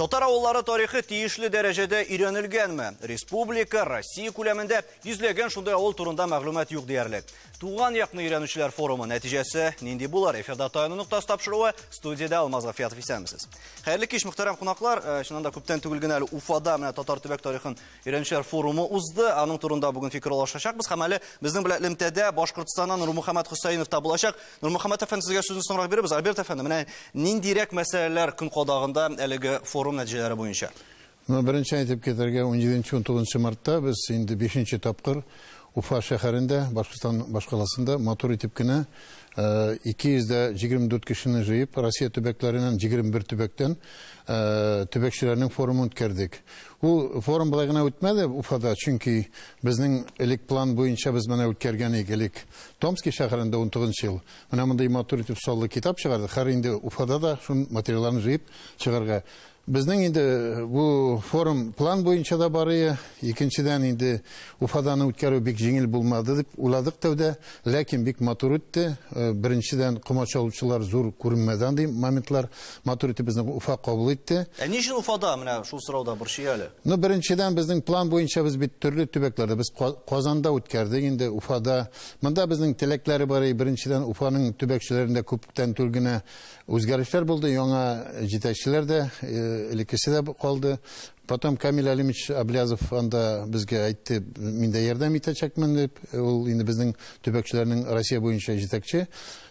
Татар авыллары тарихы тиешле дәрәҗәдә өйрәнелгәнме? Республика, Россия күләмендә йөзләгән шундый авыл турында мәгълүмат юк диярлек. Туган якны өйрәнүчеләр форумы нәтиҗәсе нинди булыр? Эфирда Таяну ноктасы тапшыруы, студиядә Алмаз Гафиятов, исәнмесез. Хәерле кич, мөхтәрәм кунаклар. Чыннан да күптән түгел генә әле Уфада менә татар төбәк тарихын өйрәнүчеләр форумы узды. Аның турында бүген фикер алышачакбыз. Һәм әле безнең белән элемтәдә Башкортстаннан Нурмөхәммәт Хөсәенов та булачак. Нурмөхәммәт әфәнде, сезгә сүзне соңрак бирербез. Альберт әфәнде, менә ниндирәк мәсьәләләр көн кадагында әлеге форум нәтиҗәләре буенча? Ну, беренче әйтеп китәргә, 17-19 мартта без инде 5 тапкыр Уфа шәһәрендә, Башкортстан башкаласында матур итеп кенә 224 кешене җыеп, Россия төбәкләреннән 21 төбәктән төбәкчеләрнең форумын үткәрдек. Ул форум болай гына үтмәде Уфада, чөнки безнең элек план буенча без менә үткәргән идек элек Томский шәһәрендә 19 ел. Менә мондай матур итеп саллы китап чыгардык. Хәзер инде Уфада да шул материалларны җыеп чыгарга. Безнең инде бу форум план буенча да барые. Икенчедән инде Уфаданы үткәрү бик җиңел булмады дип уйладык тәүдә, ләкин бик матур үтте. Беренчедән комачаулаучылар зур күренмәде андый моментлар. Матур итеп безне Уфа кабул итте. Ә ни өчен Уфада? Менә шул сорау да борчый әле. Ну, беренчедән безнең план буенча без бит төрле төбәкләрдә, без Казанда үткәрдек инде, Уфада. Монда безнең теләкләре бар. Беренчедән Уфаның төбәкчеләрендә күптән түгел генә үзгәрешләр булды, яңа җитәкчеләр дә, элеккесе дә калды. Потом Камил Алимович Аблязов анда безгә әйтте, мин дә ярдәм итәчәкмен дип, ул инде безнең төбәкчеләрнең Россия буенча җитәкче.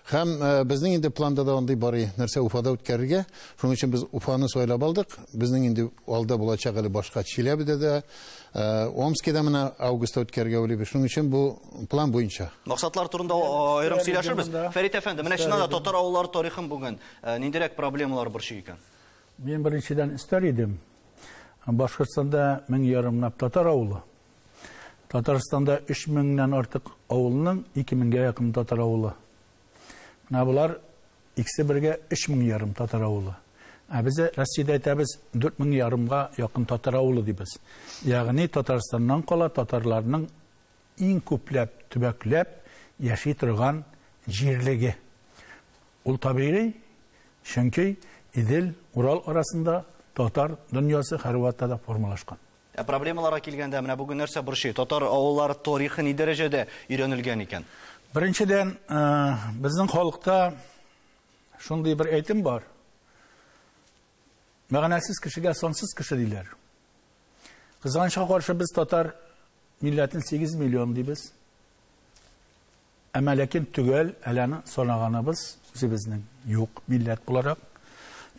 Һәм безнең инде планда да андый бар нәрсә Уфада үткәрергә. Шуның өчен без Уфаны сайлап алдык. Безнең инде алда булачак әле башка Чиләбедә дә, Омскида менә августта үткәрергә уйлыйбыз. Шуның өчен бу план буенча. Максатлар турында аерым сөйләшербез. Фәрит әфәнде, менә чыннан да татар авыллары тарихын бүген ниндирәк проблемалар борчый икән? Мин беренчедән өстәр идем. Башкортстанда 1500 татар авылы. Татарстанда 3000-нән артык авылның 2000-гә якын татар авылы. Менә болар икесе бергә 3500 татар авылы. Ә без Россиядә әйтәбез 4500-га якын татар авылы дибез. Ягъни Татарстаннан кала татарларның иң күпләп, төбәкләп яши торган җирлеге. Ул табигый, чөнки Идел, Урал арасында татар дөньясы һәрвакытта да формалашкан. Ә проблемаларга килгәндә, менә бүген нәрсә борчый? Татар авыллары тарихы ни дәрәҗәдә өйрәнелгән икән? Беренчедән, безнең халыкта шундый бер әйтем бар. Мәгънәсез кешегә сансыз кеше диләр. Кызганычка каршы без татар милләтен 8 миллион дибез. Әмма ләкин төгәл әле аны санаганыбыз үзебезнең юк милләт буларак.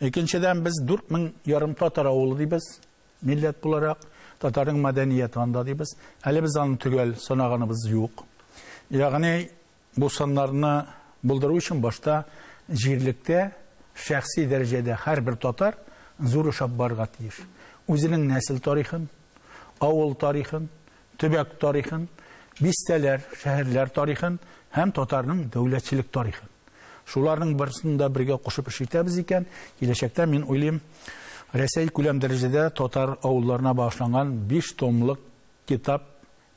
Икенчедән без 4500 татар авылы дибез милләт буларак. Татарның мәдәнияте анда дибез. Әле без аны төгәл санаганыбыз юк. Ягъни бу саннарны булдыру өчен башта җирлектә шәхси дәрәҗәдә һәрбер татар зур эш алып барырга тиеш. Үзенең нәсел тарихын, авыл тарихын, төбәк тарихын, бистәләр, шәһәрләр тарихын һәм татарның дәүләтчелек тарихын. Шуларның берсен дә бергә кушып эш итәбез икән, киләчәктә мин уйлыйм, Рәсәй күләм дәрәҗәдә татар авылларына багышланган 5 томлык китап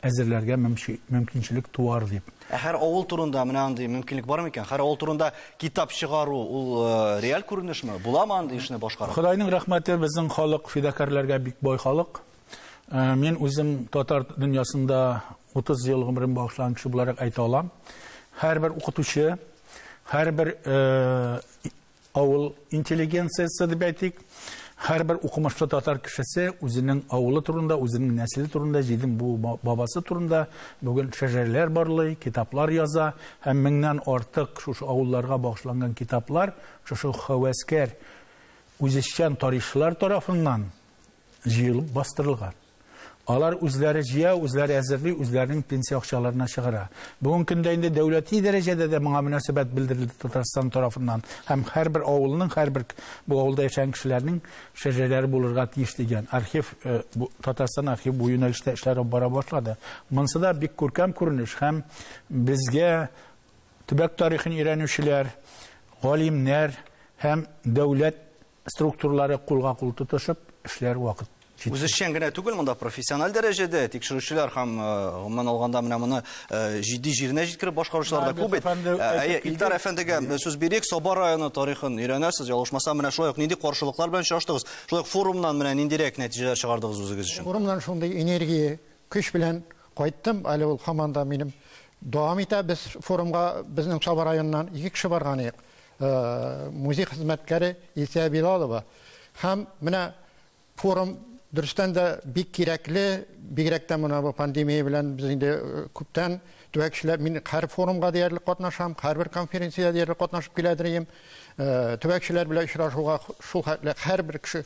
әзерләргә мөмкинчелек туар дип. Ә һәр авыл турында менә андый мөмкинлек бар микән? Һәр авыл турында китап чыгару ул реаль күренешме? Буламы андый эшне башкару? Худайның рәхмәте, безнең халык фидакарларга бик бай халык. Мин үзем татар дөньясында 30 ел гомерем багышлаган кеше буларак әйтә алам. Һәрбер укытучы, һәрбер авыл интеллигенциясе дип әйтик, һәрбер укымышлы татар кешесе үзенең авылы турында, үзенең нәселе турында, җидем бу бабасы турында бүген шәҗәрәләр барлый, китаплар яза һәм меңнән артык шушы авылларга багышланган китаплар шушы һәвәскәр үзешчән тарихчылар тарафыннан җыелып бастырылган. Алар үзләре җыя, үзләре әзерли, үзләренең пенсия акчаларына чыгара. Бүгенге көндә инде дәүләти дәрәҗәдә дә моңа мөнәсәбәт белдерелде Татарстан тарафыннан. Һәм һәрбер авылның, һәрбер бу авылда яшәгән кешеләрнең шәҗәрәләре булырга тиеш дигән архив, Татарстан архив бу юнәлештә эшләр алып бара башлады. Монысы да бик күркәм күренеш һәм безгә төбәк тарихын өйрәнүчеләр, галимнәр һәм дәүләт структуралары кулга кул тотышып эшләр вакыт Үзешчән генә түгел, монда профессиональ дәрәҗәдә тикшерүчеләр һәм гомумән алганда менә моны җитди җиренә җиткереп башкаручылар да күп бит. Әйе, Илдар әфәндегә сүз бирик. Саба районы тарихын өйрәнәсез, ялгышмасам, менә шулай ук нинди каршылыклар белән очраштыгыз? Шулай ук форумнан менә ниндирәк нәтиҗәләр чыгардыгыз үзегез өчен? Форумнан шундый энергия, көч белән кайттым. Әле ул һаман да минем дәвам итә. Без форумга безнең Саба районыннан 2 кеше барган идек. Музей хезмәткәре Илсия Билалова. Һәм менә форум дөрестән дә бик кирәкле, бигрәк тә менә бу пандемия белән без инде күптән төбәкчеләр, мин һәр форумга диярлек катнашам, һәрбер конференциядә диярлек катнашып киләдер идем. Төбәкчеләр белән очрашуга шул хәтле һәрбер кеше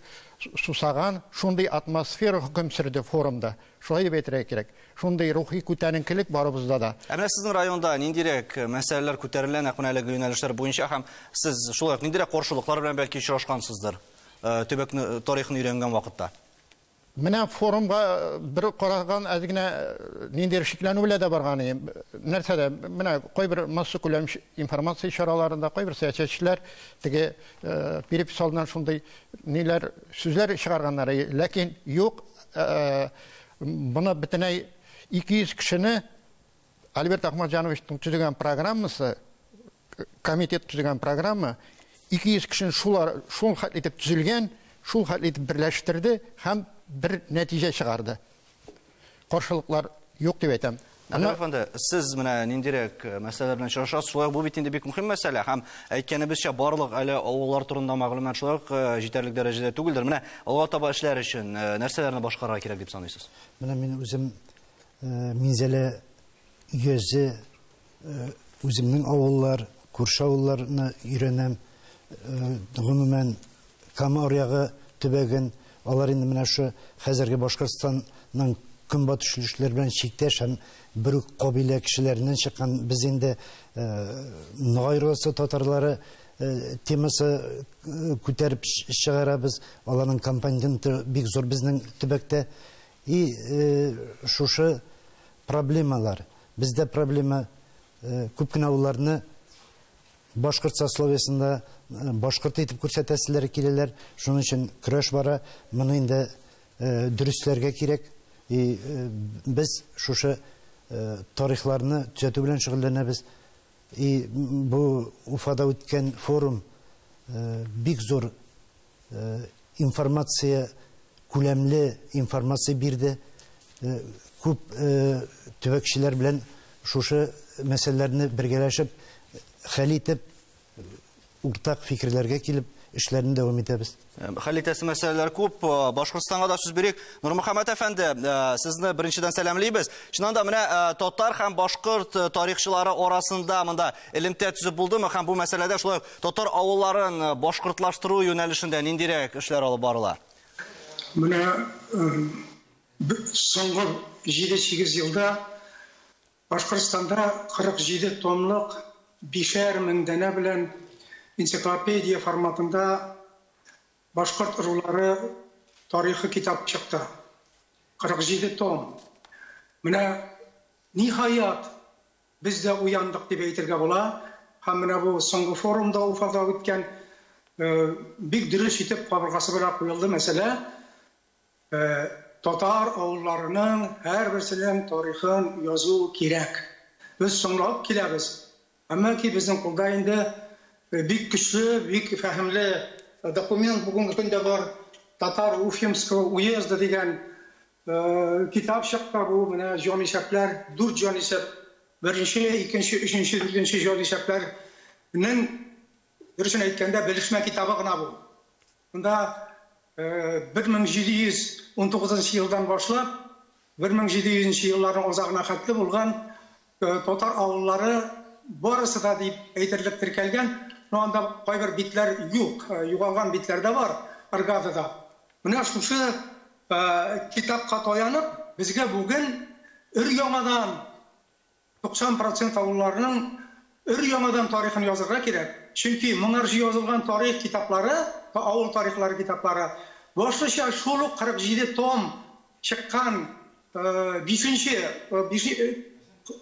сусаган, шундый атмосфера хөкем сөрде форумда. Шулай дип әйтергә кирәк. Шундый рухи күтәренкелек барыбызда да. Ә менә сезнең районда ниндирәк мәсьәләләр күтәрелә нәкъ менә әлеге юнәлешләр буенча һәм сез шулай ук ниндирәк каршылыклар белән бәлки очрашкансыздыр, төбәкне тарихын өйрәнгән вакытта? Менә форумга бер караган әз генә ниндидер шикләнү белән дә барган идем. Нәрсәдә, менә кайбер массакүләм информация чараларында кайбер сәясәтчеләр теге перепись алдыннан шундый ниләр сүзләр чыгарганнар. Ләкин юк, моны бөтенләй 200 кешене Альберт Ахматҗановичның төзегән программасы, комитет төзегән программа 200 кешене шул хәтле итеп төзелгән, шул хәтле итеп берләштерде һәм бер нәтиҗә чыгарды. Каршылыклар юк дип әйтәм. Әнвәр әфәнде, сез менә ниндирәк мәсьәләләр белән очрашасыз? Шулай ук бу бит инде бик мөһим мәсьәлә һәм әйткәнебезчә барлык әле авыллар турында мәгълүмат шулай ук җитәрлек дәрәҗәдә түгелдер. Менә алга таба эшләр өчен нәрсәләрне башкарырга кирәк дип саныйсыз? Менә мин үзем Минзәлә йөзе, үземнең авыллар, күрше авылларны өйрәнәм. Гомумән, Кама аръягы төбәген, алар инде менә шу хәзерге Башкортстанның көнбатыш өлешләре белән чиктәш һәм бер үк кабилә кешеләреннән чыккан. Без инде Ногай Урысы татарлары темасы күтәреп чыгарабыз. Аларның компоненты бик зур безнең төбәктә. И шушы проблемалар. Бездә проблема күп кенә авылларны башкорт сословиесында башкорт итеп күрсәтәселәре киләләр. Шуның өчен көрәш бара. Моны инде дөресләргә кирәк. И без шушы тарихларны төзәтү белән шөгыльләнәбез. И бу Уфада үткән форум бик зур информация, күләмле информация бирде. Күп төбәкчеләр белән шушы мәсьәләләрне бергәләшеп хәл итеп, уртак фикерләргә килеп, эшләрне дәвам итәбез. Хәл итәсе мәсьәләләр күп. Башкортстанга да сүз бирик. Нурмөхәммәт әфәнде, сезне беренчедән сәламлибез. Чыннан да менә татар һәм башкорт тарихчылары арасында монда элемтә төзеп булдымы һәм бу мәсьәләдә шулай ук татар авылларын башкортлаштыру юнәлешендә ниндирәк эшләр алып барыла? Менә соңгы җиде-сигез елда Башкортстанда 47 томлык бишәр мең данә белән энциклопедия форматында башкорт ырулары тарихы китап чыкты. 47 том. Менә ниһаять без дә уяндык дип әйтергә була. Һәм менә бу соңгы форумда Уфада үткән бик дөрес итеп кабыргасы белән куелды мәсьәлә. Татар авылларының һәрберсенең тарихын язу кирәк. Без соңлап киләбез. Әмма ки безнең кулда инде бик көчле, бик фәһемле документ бүгенге көндә бар. Татар Уфимского уезда дигән китап чыкты. Бу менә җанисәпләр, дүрт җанисәп, беренче, икенче, өченче, дүртенче җанисәпләрнең, дөресен әйткәндә, белешмә китабы гына бу. Монда бер мең җиде йөз ун тугызынчы елдан башлап, бер мең җиде йөзенче елларның азагына хәтле булган татар авыллары барысы да дип әйтерлек теркәлгән. Но анда кайбер битләр юк, югалган битләр дә бар Аргадада. Менә шушы китапка таянып, безгә бүген өр-яңадан 90% авылларның өр-яңадан тарихын язырга кирәк. Чөнки моңарчы язылган тарих китаплары, авыл тарихлары китаплары башлыча шул ук 47 том чыккан,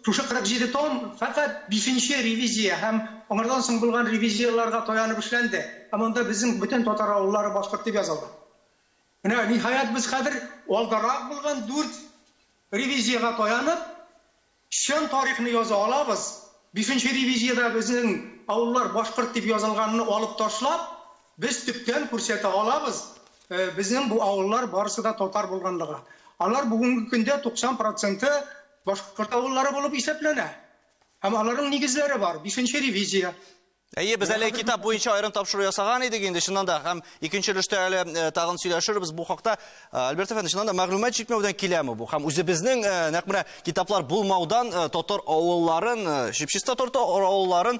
шушы 47 том фәкать бишенче ревизия һәм аңардан соң булган ревизияларга таянып эшләнде. Һәм анда безнең бөтен татар авыллары башкорт дип язылды. Менә ниһаять без хәзер алдарак булган 4 ревизиягә таянып, чын тарихны яза алабыз. 5-нче ревизиядә безнең авыллар башкорт дип язылганны алып ташлап, без төптән күрсәтә алабыз. Безнең бу авыллар барысы да татар булганлыгы. Алар бүгенге көндә 90% башкорт авыллары булып исәпләнә. Һәм аларның нигезләре бар. 5-нче ревизия. Әйе, без әле китап буенча аерым тапшыру ясаган идек инде, чыннан да, һәм икенче өлештә әле тагын сөйләшербез бу хакта. Альберт әфәнде, чыннан да мәгълүмат җитмәүдән киләме бу? Һәм үзебезнең нәкъ менә китаплар булмаудан татар авылларын, чип-чиста татар авылларын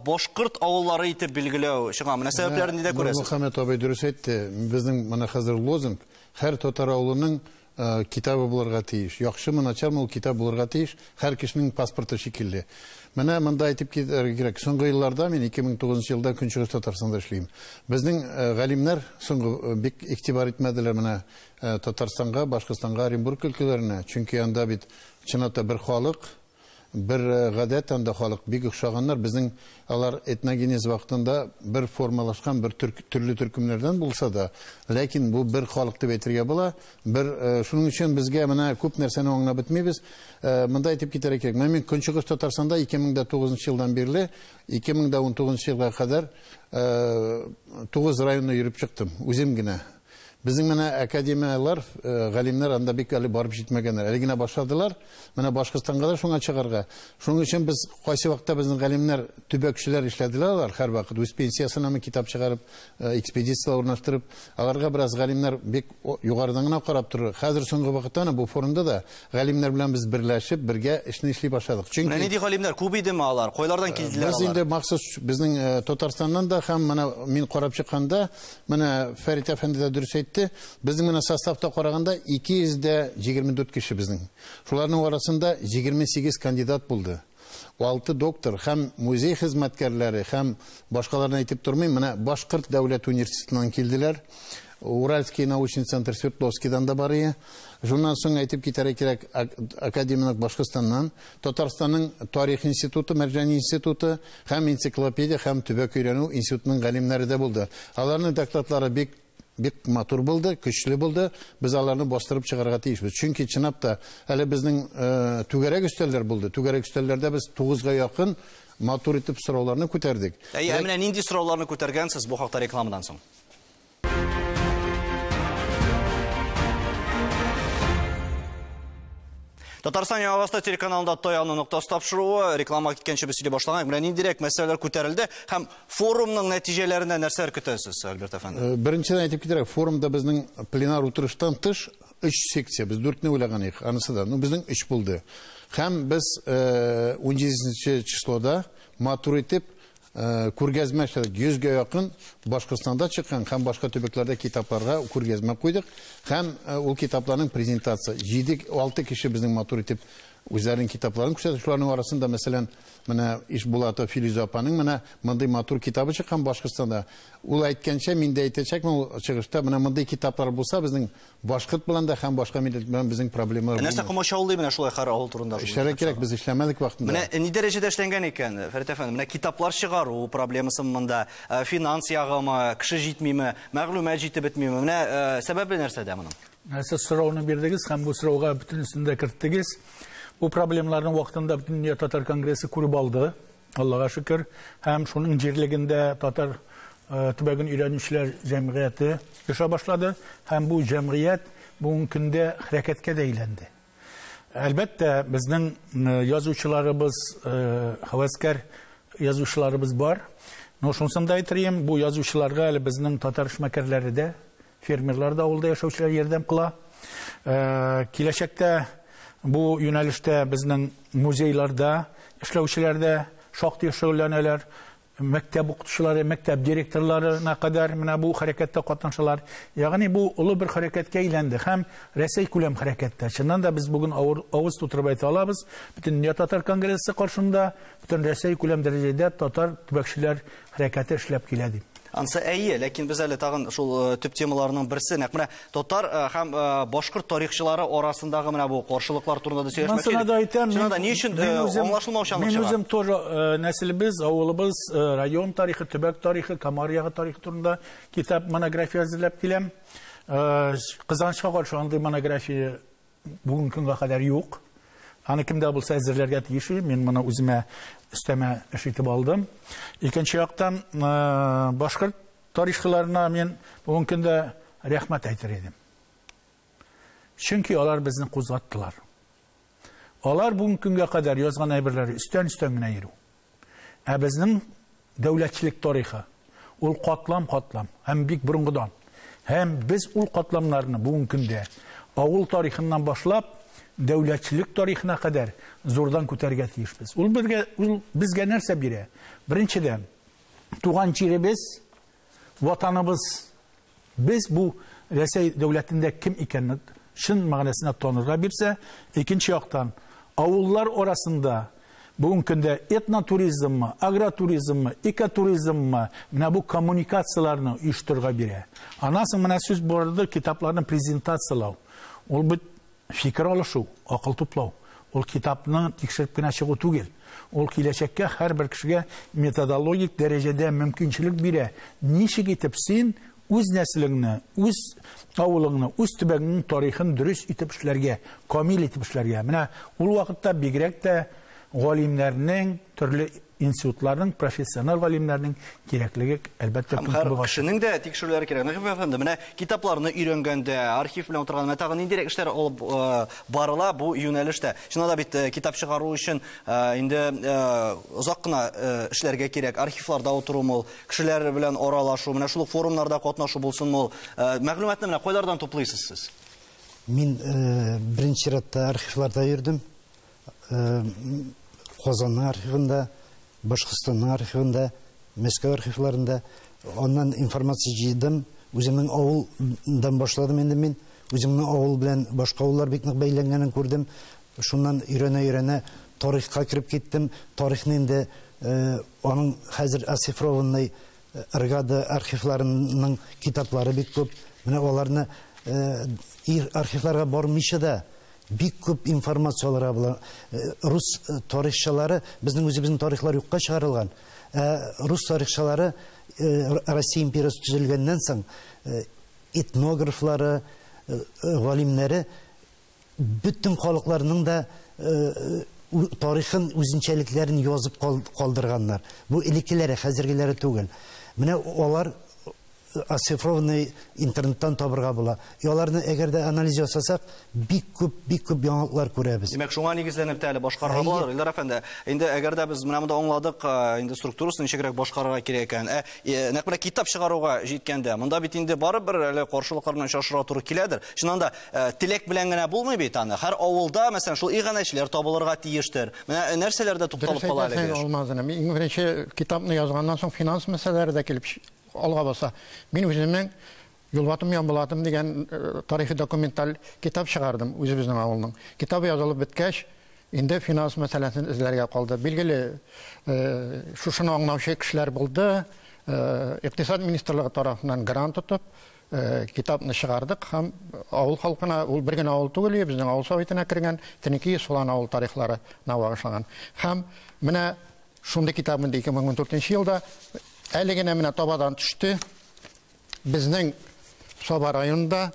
башкорт авыллары итеп билгеләү чыга. Менә сәбәпләрен нидә күрәсез? Мөхәммәт абый дөрес әйтте. Безнең менә хәзер лозунг һәр татар авылының китабы булырга тиеш. Яхшымы, начармы ул китап булырга тиеш. Һәр кешенең паспорты шикелле. Менә монда әйтеп китәргә кирәк. Соңгы елларда мин 2009 елда Көнчыгыш Татарстанда эшлим. Безнең галимнәр соңгы бик игътибар итмәделәр менә Татарстанга, Башкортстанга, Оренбург өлкәләренә. Чөнки анда бит чынлап та бер халык, бер гадәт, анда халык бик охшаганнар. Безнең алар этногенез вакытында бер формалашкан бер төрле төркемнәрдән булса да, ләкин бу бер халык дип әйтергә була. Бер шуның өчен безгә менә күп нәрсәне аңлап бетмибез. Монда әйтеп китәргә кирәк. Менә мин Көнчыгыш Татарстанда 2009 елдан бирле 2019 елга кадәр 9 районны йөреп чыктым үзем генә. Безнең менә академиялар, галимнәр анда бик әле барып җитмәгәннәр. Әле генә башладылар. Менә Башкортстанга да шуңа чыгарга. Шуның өчен без кайсы вакытта безнең галимнәр төбәкчеләр эшләделәр алар һәрвакыт үз пенсиясенә китап чыгарып, экспедицияләр урнаштырып, аларга бераз галимнәр бик югарыдан гына карап торыр. Хәзер соңгы вакытта бу форумда да галимнәр белән без берләшеп, бергә эшне эшли башладык. Чөнки менә нинди галимнәр күп идеме алар? Кайлардан килделәр алар? Без инде махсус безнең Татарстаннан да һәм менә мин карап чыкканда, менә Фәрит әфәнде дә дөрес әйтте. Безнең менә составта караганда 224 кеше безнең. Шуларның арасында 28 кандидат булды. 6 доктор һәм музей хезмәткәрләре һәм башкаларны әйтеп тормыйм. Менә Башкорт дәүләт университетыннан килделәр. Уральский научный центр Свердловскийдан да бар иде. Шуннан соң әйтеп китәргә кирәк, Академик Башкортстаннан, Татарстанның тарих институты, Мәрҗани институты һәм энциклопедия һәм төбәк өйрәнү институтының галимнәре дә булды. Аларның докладлары бик матур булды, көчле булды. Без аларны бастырып чыгарга тиешбез. Чөнки чынлап та әле безнең түгәрәк өстәлләр булды. Түгәрәк өстәлләрдә без 9-га якын матур итеп сорауларны күтәрдек. Әйе, менә нинди сорауларны күтәргәнсез бу хакта рекламадан соң? Татарстан Яңа Авазда телеканалында Таяну ноктасы тапшыруы реклама киткәнче без сөйли башлаган. Менә ниндирәк мәсьәләләр күтәрелде һәм форумның нәтиҗәләренә нәрсәләр көтәсез, Альберт әфәнде? Беренчедән әйтеп китәргә, форумда безнең пленар утырыштан тыш 3 секция, без 4-не уйлаган идек, анысы да. Ну, безнең 3 булды. Һәм без 17 числода матур итеп күргәзмә эшләдек. 100-гә якын Башкортстанда чыккан һәм башка төбәкләрдә китапларга күргәзмә куйдык. Һәм ул китапларның презентация 7-6 кеше безнең матур итеп үзләренең китапларын күрсәтте. Шуларның арасында, мәсәлән, менә Ишбулатова Филүзә апаның менә мондый матур китабы чыккан Башкортстанда. Ул әйткәнчә, мин дә әйтәчәкмен ул чыгышта, менә мондый китаплар булса, безнең башкорт белән дә һәм башка милләт белән безнең проблемалар. Нәрсә комачаулый менә шулай һәр авыл турында? Эшләргә кирәк, без эшләмәдек вакытында. Менә ни дәрәҗәдә эшләнгән икән, Фәрит әфәнде? Менә китаплар чыгару проблемасы монда, финанс ягымы, кеше җитмиме, мәгълүмат җитеп бетмиме? Менә сәбәбе нәрсәдә моның? Сез сорауны бирдегез һәм бу сорауга бөтенесен дә керттегез. Бу проблемаларның вакытында Бөтендөнья татар конгрессы күреп алды, Аллага шөкер, һәм шуның җирлегендә татар төбәген өйрәнүчеләр җәмгыяте яшәп башлады, һәм бу җәмгыять бүгенге көндә хәрәкәткә дә әйләнде. Әлбәттә, безнең язучыларыбыз, һәвәскәр язучыларыбыз бар. Но шунысын да әйтер, бу язучыларга әле безнең татар эшмәкәрләре дә, фермерлар да авылда яшәүчеләр ярдәм кыла. Киләчәктә бу юнәлештә безнең музейларда эшләүчеләр дә шактый шөгыльләнәләр. Мәктәп укытучылары, мәктәп директорларына кадәр менә бу хәрәкәттә катнашалар. Ягъни бу олы бер хәрәкәткә әйләнде һәм Рәсәй күләм хәрәкәттә. Чыннан да без бүген авыз тутырып әйтә алабыз, Бөтендөнья татар конгрессы каршында бөтен Рәсәй күләм дәрәҗәдә татар төбәкчеләр хәрәкәте эшләп килә дип. Ансы әйе, ләкин без әле тагын шул төп темаларның берсе, нәкъ менә татар һәм башкорт тарихчылары арасындагы менә бу каршылыклар турында да сөйләшмәк кирәк. Чыннан да ни өчен аңлашылмаучанлык чыга? Мин үзем тоже нәселебез, авылыбыз, район тарихы, төбәк тарихы, Камар ягы тарихы турында китап, монография әзерләп киләм. Кызганычка каршы, андый монография бүгенге көнгә кадәр юк. Аны кем дә булса әзерләргә тиеш. Мин моны үземә өстәмә эш итеп алдым. Икенче яктан, башкорт тарихчыларына мин бүгенге көндә рәхмәт әйтер идем. Чөнки алар безне кузгаттылар. Алар бүгенге көнгә кадәр язган әйберләре өстән-өстән генә йөрү. Ә безнең дәүләтчелек тарихы ул катлам-катлам һәм бик борынгыдан. Һәм без ул катламнарны бүгенге көндә авыл тарихыннан башлап дәүләтчелек тарихына кадәр зурдан күтәрергә тиешбез. Ул безгә нәрсә бирә? Беренчедән, туган җиребез, ватаныбыз. Без бу Рәсәй дәүләтендә кем икәнне чын мәгънәсенә танырга бирсә, икенче яктан, авыллар арасында бүгенге көндә этнотуризммы, агротуризммы, экотуризммы, менә бу коммуникацияләрне оештырырга бирә. Аннан соң менә сүз барды китапларны презентацияләү. Ул бит фикер алышу, акыл туплау. Ул китапны тикшереп кенә чыгу түгел. Ул киләчәккә һәрбер кешегә методологик дәрәҗәдә мөмкинчелек бирә. Ничек итеп син үз нәселеңне, үз авылыңны, үз төбәгеңнең тарихын дөрес итеп эшләргә, камил итеп эшләргә. Менә ул вакытта бигрәк тә галимнәрнең, төрле институтларның, профессионал галимнәрнең кирәклеге әлбәттә Һәм һәр кешенең дә тикшерүләре кирәк. Нәкыйп әфәнде, менә китапларны өйрәнгәндә, архив белән утырганда, менә тагын ниндирәк эшләр алып барыла бу юнәлештә? Чыннан да бит китап чыгару өчен инде озак кына эшләргә кирәк. Архивларда утыру мул, кешеләр белән аралашу, менә шул ук форумнарда катнашу булсын мул. Мәгълүматны менә кайлардан туплыйсыз сез? Мин беренче чиратта архивларда йөрдем. Казанның архивында, Башкортстанның архивында, Мәскәү архивларында. Аннан информация җыйдым. Үземнең авылдан башладым инде мин. Үземнең авыл белән башка авыллар бик нык бәйләнгәнен күрдем. Шуннан өйрәнә-өйрәнә тарихка кереп киттем. Тарихны инде аның хәзер оцифрованный РГАДА архивларының китаплары бик күп. Менә аларны архивларга бармыйча да бик күп информация алырга була. Рус тарихчылары, безнең үзебезнең тарихлар юкка чыгарылган. Рус тарихчылары Россия империясе төзелгәннән соң этнографлары, галимнәре бөтен халыкларның да тарихын, үзенчәлекләрен язып калдырганнар. Бу элеккеләре, хәзергеләре түгел. Менә алар оцифрованный интернеттан табырга була. Аларны әгәр дә анализ ясасак, бик күп, бик күп яңалыклар күрәбез. Димәк, шуңа нигезләнеп тә әле башкарырга була. Илдар әфәнде, инде әгәр дә без менә монда аңладык, инде структурасын ничегрәк башкарырга кирәк икән. Нәкъ менә китап чыгаруга җиткәндә, монда бит инде барыбер әле каршылыклар белән очрашырга туры киләдер. Чыннан да, теләк белән генә булмый бит аны. Һәр авылда, мәсәлән, шул иганәчеләр табылырга тиештер. Менә нәрсәләрдә тукталып кала әлеге эш? Дөрес әйтәсең, Алмаз энем. Иң беренче китапны язганнан соң финанс мәсьәләләре дә килеп алга баса. Мин үземнең Юлбатым Ямбулатым дигән тарихи документаль китап чыгардым үзебезнең авылның. Китап язылып беткәч, инде финанс мәсьәләсен эзләргә калды. Билгеле, шушыны аңлаучы кешеләр булды. Икътисад министрлыгы тарафыннан грант тотып, китапны чыгардык һәм авыл халкына, ул бер генә авыл түгел, безнең авыл советына кергән Тенеки Сулан авыл тарихларына багышланган. Һәм менә шундый китап инде 2014 елда әле генә менә табадан төште. Безнең Саба районында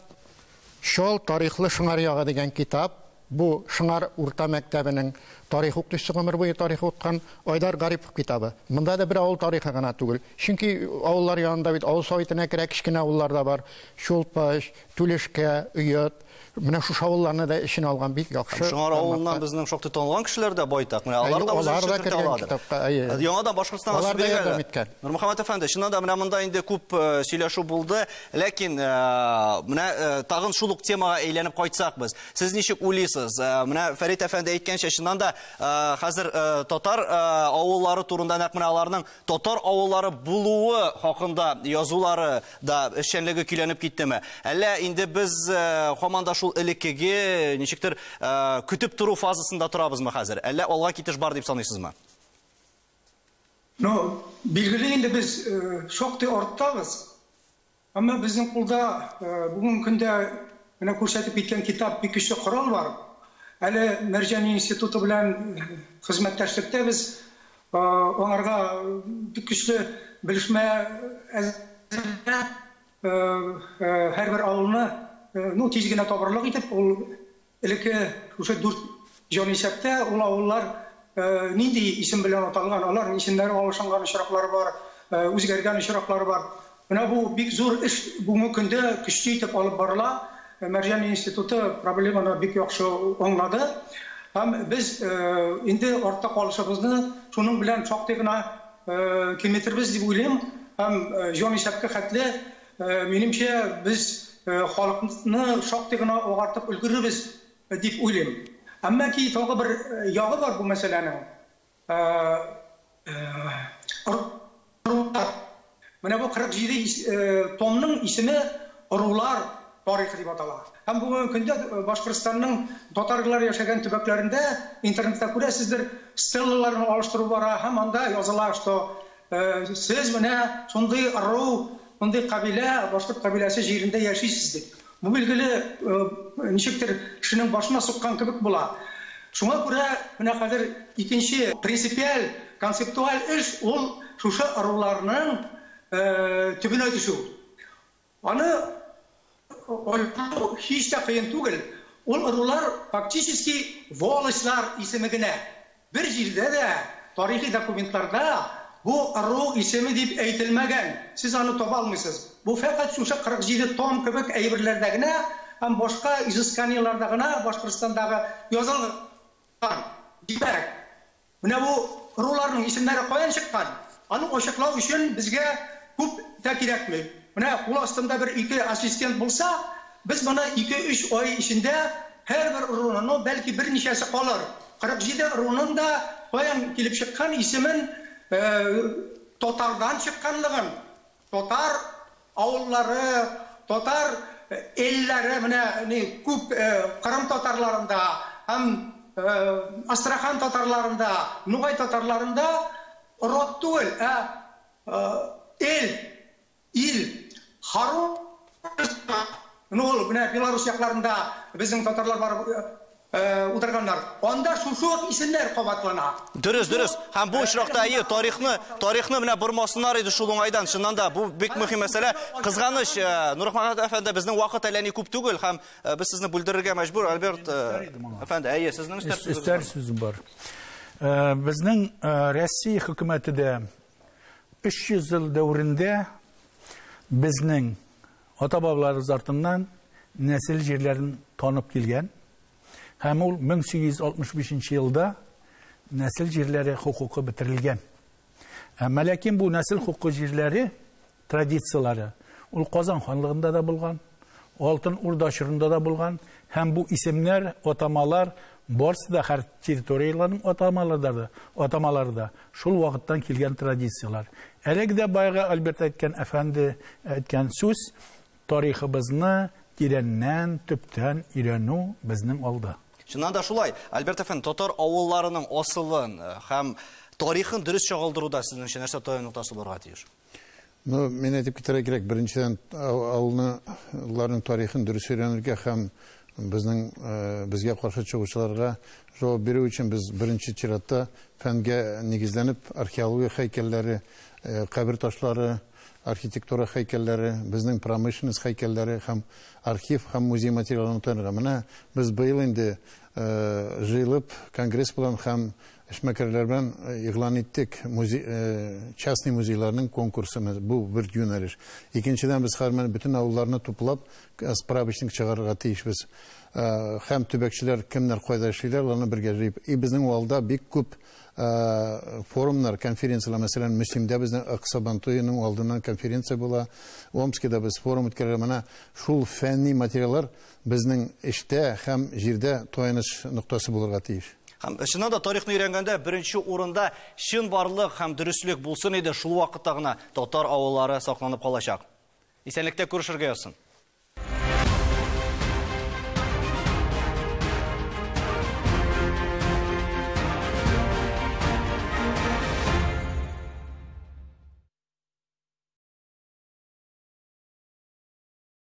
Чал тарихлы Шыңар ягы дигән китап. Бу Шыңар урта мәктәбенең тарих укытучысы, гомер буе тарих укыткан Айдар Гарипов китабы. Монда да бер авыл тарихы гына түгел. Чөнки авыллар янында бит авыл советына керә, кечкенә авыллар да бар. Чулпач, Түлешкә, Өят. Менә шушы авылларны да эченә алган бик яхшы. Шыңар авылыннан безнең шактый танылган кешеләр дә байтак. Менә алар да Алар да үзен кергән алады. китапка, әйе. Яңадан Башкортстанга Алар да Сибиргә ярдәм әле. иткән. Нурмөхәммәт әфәнде, чыннан да менә монда инде күп сөйләшү булды, ләкин менә тагын шул ук темага әйләнеп кайтсак без. Сез ничек уйлыйсыз? Менә Фәрит әфәнде әйткәнчә, чыннан да хәзер татар авыллары турында нәкъ менә аларның татар авыллары булуы хакында язулары да эшчәнлеге көйләнеп киттеме? Әллә инде без һаман да шул элеккеге ничектер көтеп тору фазасында торабызмы хәзер? Әллә алга китеш бар дип саныйсызмы? Билгеле инде без шактый арттабыз. Әмма безнең кулда бүгенге көндә менә күрсәтеп киткән китап бик көчле корал бар. Әле Мәрҗани институты белән хезмәттәшлектә без аңарга бик көчле белешмә әзерләп, һәрбер авылны, ну, тиз генә табырлык итеп, ул элекке шушы 4 җанисәптә ул авыллар нинди исем белән аталган, аларның исемнәре алышынган очраклары бар, үзгәргән очраклары бар. Менә бу бик зур эш бүгенге көндә көчле итеп алып барыла. Мәрҗани институты проблеманы бик яхшы аңлады. Һәм без инде артта калышыбызны шуның белән шактый гына киметербез дип уйлыйм. Һәм җанисәпкә хәтле, минемчә, без халыкны шактый гына агартып өлгерербез дип уйлыйм. Әмма ки тагы бер ягы бар бу мәсьәләнең. Менә бу 47 томның исеме Ырулар тарихы дип атала. Һәм бүгенге көндә Башкортстанның татарлар яшәгән төбәкләрендә интернетта күрәсездер, стеллаларны алыштыру бара һәм анда языла, что сез менә шундый ыру, шундый кабилә, башкорт кабиләсе җирендә яшисез дип. Бу билгеле ничектер кешенең башына суккан кебек була. Шуңа күрә менә хәзер икенче принципиаль, концептуаль эш ул шушы ыруларның төбенә төшү. Аны һич тә кыен түгел. Ул ырулар фактически волостьлар исеме генә. Бер җирдә дә тарихи документларда бу ыру исеме дип әйтелмәгән. Сез аны таба алмыйсыз. Бу фәкать шушы 47 том кебек әйберләрдә генә һәм башка изысканиеләрдә генә Башкортстандагы язылган. Димәк, менә бу ыруларның исемнәре каян чыккан? Аны ачыклау өчен безгә күп тә кирәкми. Менә кул астында бер ике ассистент булса, без моны 2-3 ай эчендә һәрбер ыруны, ну, бәлки берничәсе калыр. 47 ыруның да каян килеп чыккан исемен, татардан чыкканлыгын, татар авыллары, татар элләре, менә ни күп Кырым татарларында һәм Астрахан татарларында, Нугай татарларында род түгел, ә эл, ил, хару, ну, ул менә Беларусь якларында безнең татарлар барып утырганнар. Анда шушы ук исемнәр кабатлана. Дөрес, дөрес. Һәм бу очракта әйе, тарихны менә бормасыннар иде шул уңайдан. Чыннан да бу бик мөһим мәсьәлә. Кызганыч, Нурахмат әфәнде, безнең вакыт әллә ни күп түгел һәм без сезне бүлдерергә мәҗбүр. Альберт әфәнде, әйе, сезнең өстәр сүзегез бар. Өстәр сүзем бар. Безнең Россия хөкүмәте дә 300 ел дәверендә безнең ата-бабаларыбыз артыннан нәсел җирләрен танып килгән. Һәм ул 1865 елда нәсел җирләре хокукы бетерелгән. Әмма ләкин бу нәсел хокукы җирләре традицияләре ул Казан ханлыгында да булган, Алтын Урда чорында да булган, һәм бу исемнәр, атамалар барысы да һәр территорияләрнең атамалары да шул вакыттан килгән традицияләр. Әлеге дә баягы Альберт әйткән әфәнде әйткән сүз, тарихыбызны тирәннән, төптән өйрәнү безнең алда. Чыннан да шулай, Альберт әфәнде, татар авылларының асылын һәм тарихын дөрес чагылдыруда сезнеңчә нәрсә таяну ноктасы булырга тиеш? Ну, мин әйтеп китәргә кирәк, беренчедән авылларның тарихын дөрес өйрәнергә һәм безгә каршы чыгучыларга җавап бирү өчен без беренче чиратта фәнгә нигезләнеп археология һәйкәлләре, кабер ташлары, архитектура һәйкәлләре, безнең промышленность һәйкәлләре һәм архив һәм музей материалларын тотынырга. Менә без быел инде җыелып конгресс белән һәм эшмәкәрләр белән игълан иттек частный музейларның конкурсы, бу бер юнәлеш. Икенчедән без һәрбер бөтен авылларны туплап справочник чыгарырга тиешбез. Һәм төбәкчеләр кемнәр кайда эшлиләр, аларны бергә җыеп. И безнең авылда бик күп форумнар, конференцияләр, мәсәлән, Мөслимдә безнең Аксабан туеның алдыннан конференция була. Омскида без форум үткәргән. Менә шул фәнни материаллар безнең эштә һәм җирдә таяныч ноктасы булырга тиеш. Һәм чыннан да тарихны өйрәнгәндә беренче урында чынбарлык һәм дөреслек булсын иде, шул вакытта гына татар авыллары сакланып калачак. Исәнлектә күрешергә язсын.